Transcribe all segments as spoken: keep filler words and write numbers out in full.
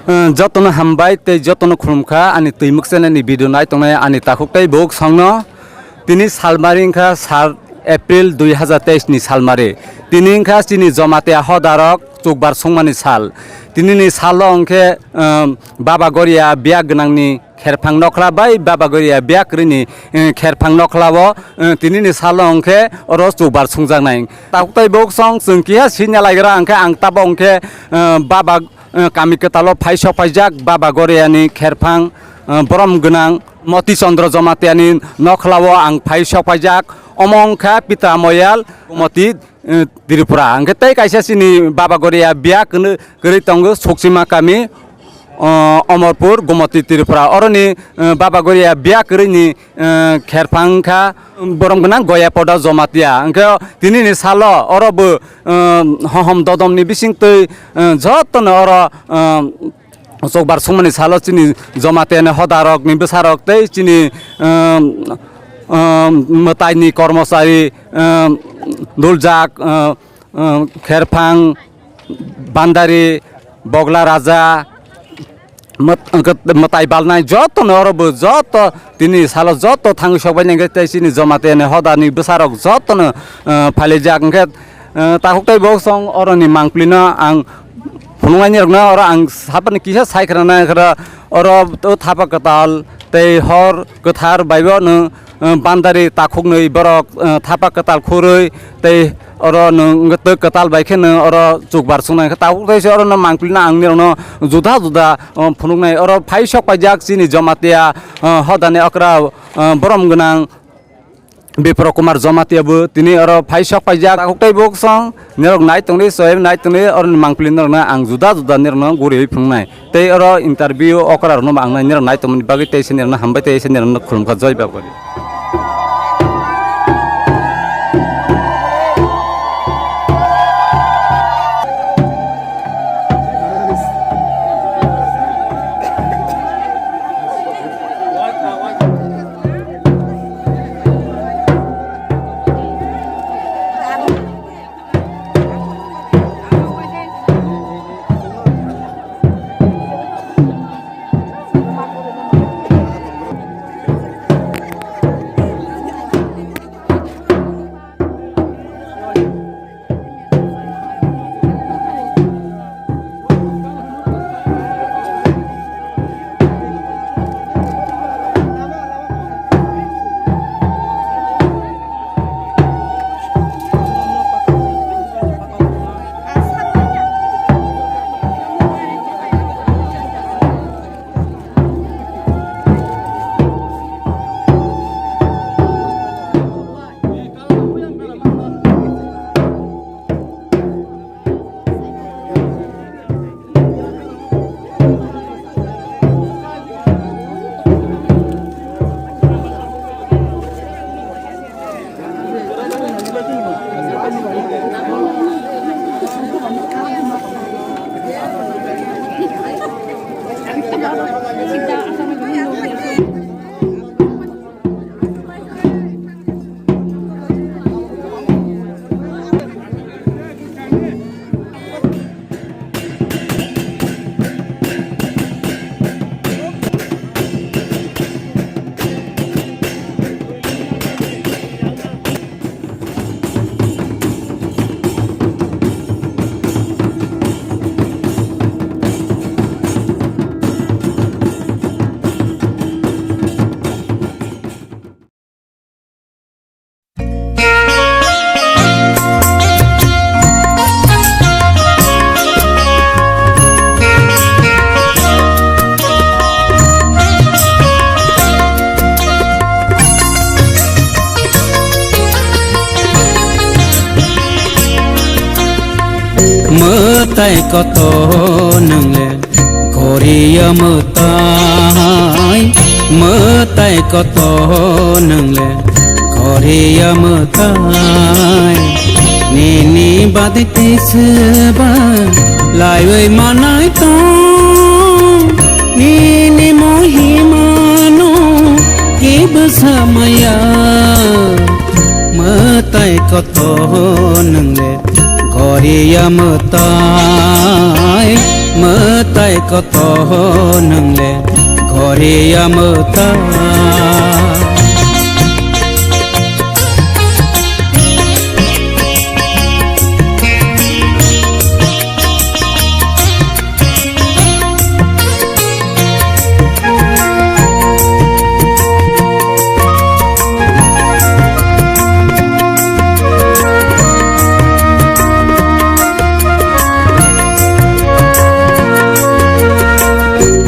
Eh, jotono hambai tei jotono khulumkha ani twi mwkchenani video nai tongnai ani takhuk tei bukhuk songno. Tini salmari wngkha sat April dui hazar teis ni salmari. Tini wngkha chini Jamatia hodarok chukbar songmani sal. Tinini salo wngkhe, eh, Baba Goria biyak gwnangni kherphang nokhla bai Baba Goria biya kwrwini, eh, kherphang nokhlao, eh, tinini salo hwnkhe oro chukbar songjaknai. Takhuk tei bukhuk song chwng kiha sina laigra hwnkhe ang tabo hwnkhe, eh, Baba, eh, kami kwtalo phai sok paijak Baba Goriani kherphang, eh, borom gwnang Moti Chandra Jamatiani nokhlao ang phai sok paijak. Omo wngkha Pitra Moyal Moti eh, Tripura. Hwnkhe tei kaisa chini Baba Goria biya kwrwi, kwrwi tongo Suksima kami, o, Omorpur, Gomoti Tripura. Oroni, eh, Baba Goria biya kwrwini, eh, kherphang wngkha borom gwnang Goya Poda Jamatia. Hwnkhe tinini salo oro bo, eh, hohom dodomni bisingtwi, eh, jotono oro, eh, Chokbar songmani salo chini Jamatia ni hoda rok ni bwsa rok tei chini, um, um, mwtai ni kormochari, um, duljak, um, um, kherphang, bandari, bogla raja, mwt-, mwtai balnai joto no oro bo joto tini salo joto thangwi sok bai nangkhe tei chini Jamatia ni hoda ni bwsa rok joto no, um, phailaijak hwnkhe, um, takhuk tei bukhuk song oro ni mangpili no ang phunuknai nirokno oro ang saphani kisa sai khna nai khna oro to thapa kwtal tei hor kwthar bai bo nwng, eh, bandari takhuknwi borok, eh, thapa kwtal khurwi tei oro nwng twk kwtal bai khe nwng oro chukbar sungnai khe takhuk tei se oro no mangpili no ang nirokno juda juda, eh, phunuknai oro phai sok paijak chini Jamatia, eh, hodani okra, eh, borom gwnang. Bipro Kumar Jamatia bo tini oro phai sok paijak. Takhuk tei bukhuk song nirok nai tongdi, soyem nai tongdi, oro ni mangpili norokno ang juda juda nirokno guriwi phunuknai. Tei oro interview okra rokno bo ang nai nirok nai tongmani bagwi tei se nirokno hambai tei se nirokno khulumkha, joi Baba Gori. Mwtai koto nwngle Goriya mwtai, mwtai koto nwngle, Goriya mwtai. Nini badi tisba laiwi manai tong, nini mohimano kibu samaya. Mwtai koto nwngle, Goriya mwtai, mwtai Koto nwng le ghori amwta.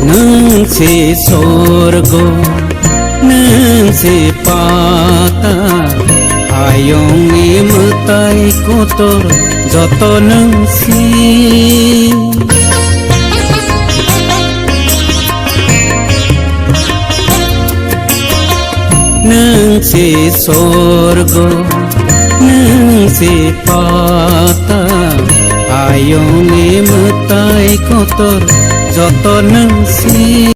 Nwng se sorgo, nwng se pata, hayungni mwtai kotor joto nwng si. Nwng se sorgo, nwng se pata, hayungni mwtai kotor joto nwng si.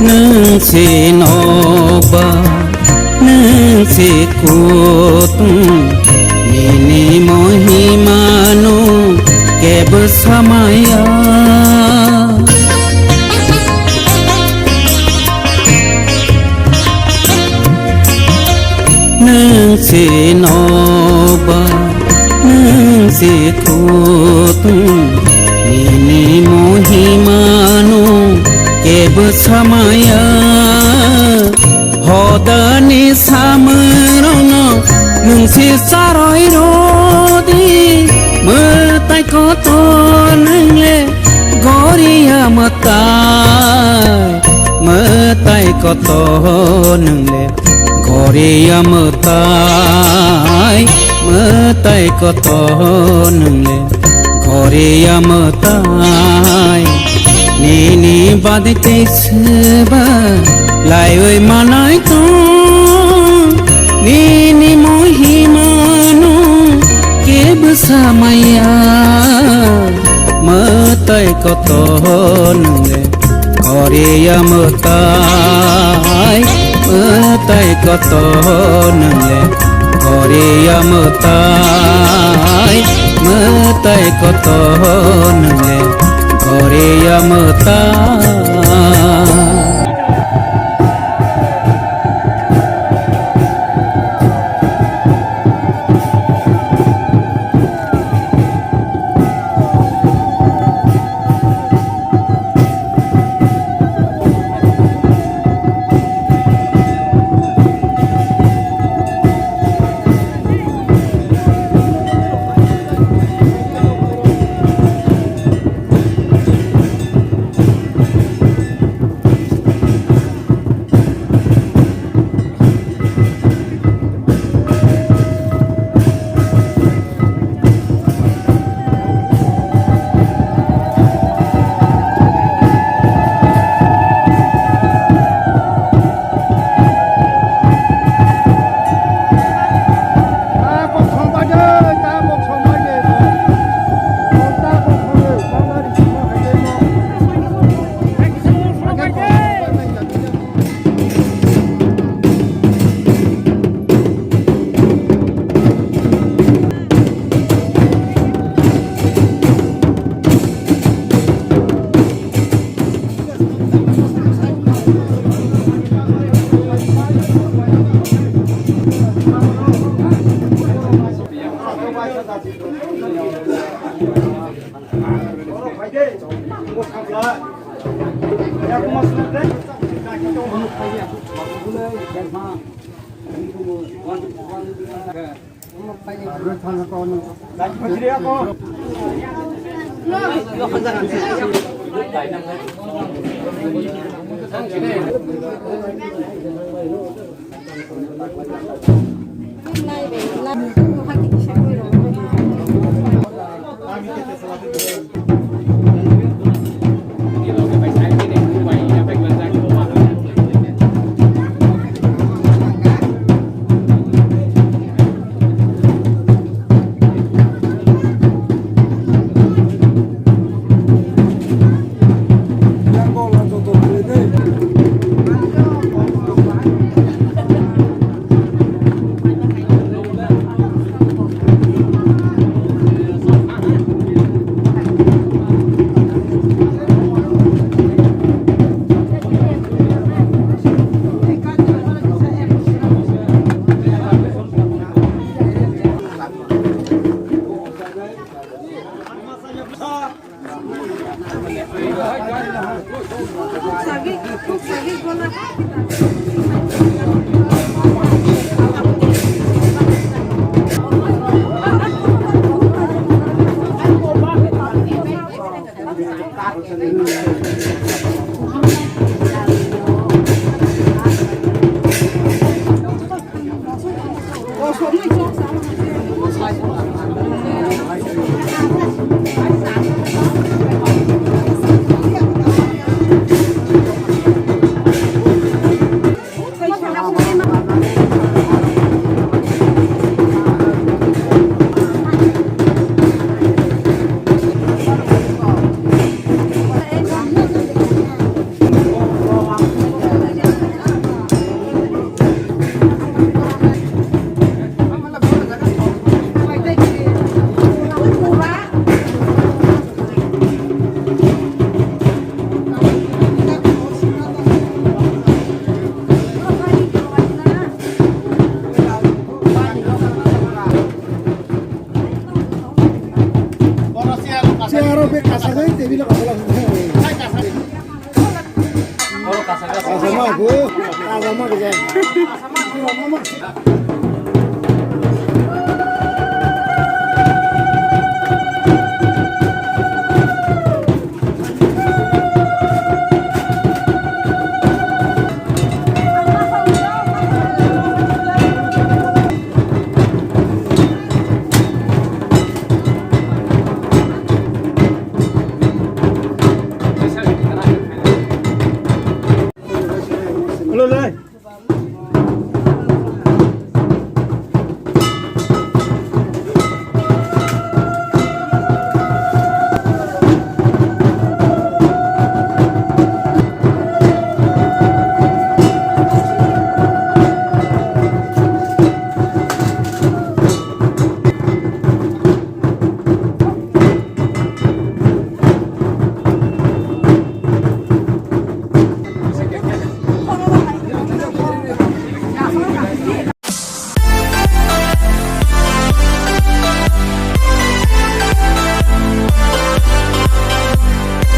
Nwng se nokbar, nwng se kutung, nini mohimano kebo samaya. Nwng se nokbar, nwng se kutung, nini mohimano kebo samaya. Hodani samwirokno nwng se charwi rwdi, mwtai kotor nwng le ghori amwtai, mwtai kotor nwng le ghori amwtai, mwtai kotor nwng le ghori amwtai. Nini bade tei swba laiwi manai tong, nini mohimano kebo samaya. Mwtai kotor nwng le ghori amwtai, mwtai kotor nwng le ghori amwtai, mwtai kotor nwng le ghori amwtai. Chair o bag kasagwi, table o kasagwi. Kasama bo, kasama bo.